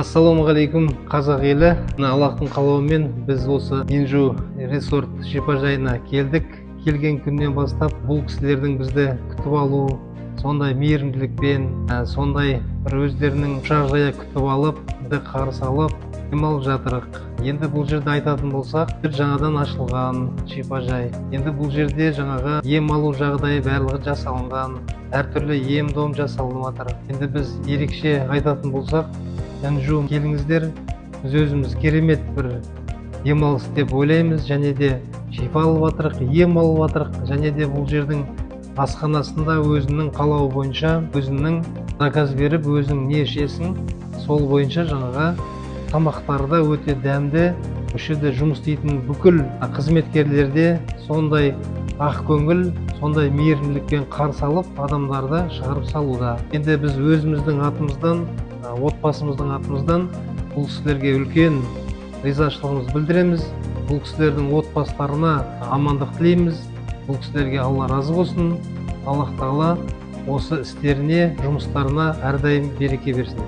Ассалаумағалейкум, қазақ елі! Мына Аллахтың қалауымен біз осы Инжу Resort шипажайына келдік. Келген күннен бастап бұл кісілердің бізді күтіп алу сондай мейірімділікпен, сондай бір өздерінің құшақ жая күтіп алып, бізді қарсы алып, демалып жатырық. Енді бұл жерде айтатын болсақ, бір жаңадан ашылған шипажай. Енді бұл жерде жаңағы ем алу жағдайы барлығы жасалынған, әртүрлі ем дом жасалынып жатыр. Енді біз ерекше айтатын болсақ, Інжу келіңіздер, біз өзіміз керемет бір демалыс деп ойлаймыз және де шипа алып жатырық, ем алып жатырық. Және де бұл жердің асханасында өзінің қалауы бойынша өзіңнің заказ беріп, өзің не ішесің, сол бойынша жаңағы тамақтары да өте дәмді. Осы жерде жұмыс істейтін бүкіл қызметкерлер де сондай ақ көңіл, сондай мейірімділікпен қарсы алып, адамдарды шығарып салуда. Енді біз өзіміздің атымыздан, отбасымыздың атымыздан бұл кісілерге үлкен ризашылығымызды білдіреміз. Бұл кісілердің отбасыларына амандық тілейміз. Бұл кісілерге Алла разы болсын. Аллах тағала осы істеріне, жұмыстарына әрдайым береке берсін.